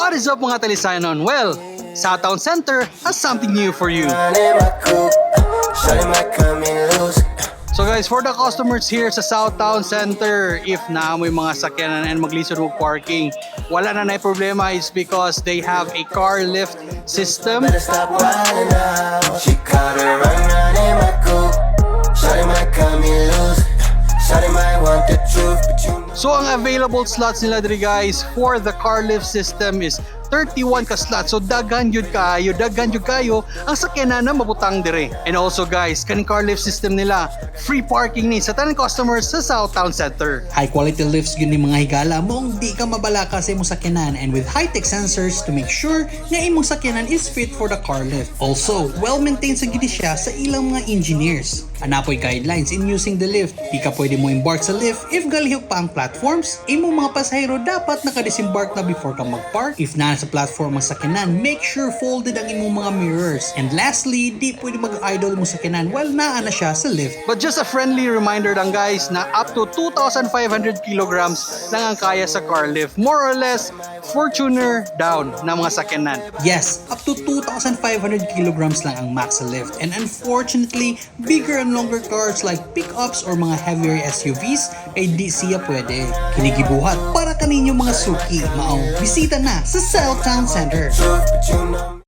What is up, mga Talisayanon? Well, South Town Center has something new for you. In my coupe, shawty might cut me loose. So guys, for the customers here sa South Town Center, if naa moy mga sakyanan and maglisod mo parking, wala na na problema is because they have a car lift system. Better stop wildin' out. She caught her run round in my coupe. Shawty might cut me loose. Shawty might want the truth, but you know. So ang available slots nila diri, guys, for the car lift system is 31 ka slots. So daghan jud kaayo, daghan jud kayo ang sakyanan na mabutang dire. And also guys, kaning car lift system nila, free parking ni sa tanan customers sa South Town Center. High quality lifts gyud ni, mga higala, maong di ka mabalaka sa imong sakyanan and with high-tech sensors to make sure nga imong sakyanan is fit for the car lift. Also, well maintained sa gid siya sa ilang mga engineers. Naa poy guidelines in using the lift. Di ka pwede mo embark sa lift if galihok pa ang platforms. Imong mga pasahero dapat naka-disembark na before ka mag-park. If naa sa platform ang sakyanan, make sure folded ang imong mga mirrors. And lastly, di pwede mag-idle imong sakyanan while naa na siya sa lift. But just a friendly reminder lang, guys, na up to 2,500 kilograms lang ang kaya sa car lift. More or less, Fortuner down na mga sakyanan. Yes, up to 2,500 kilograms lang ang max sa lift. And unfortunately, bigger and longer cars like pickups or mga heavier SUVs ay di siya pwede. Kini gibuhat para kaninyo, mga suki. Maong bisita na sa South Town Center. Truth, but you know.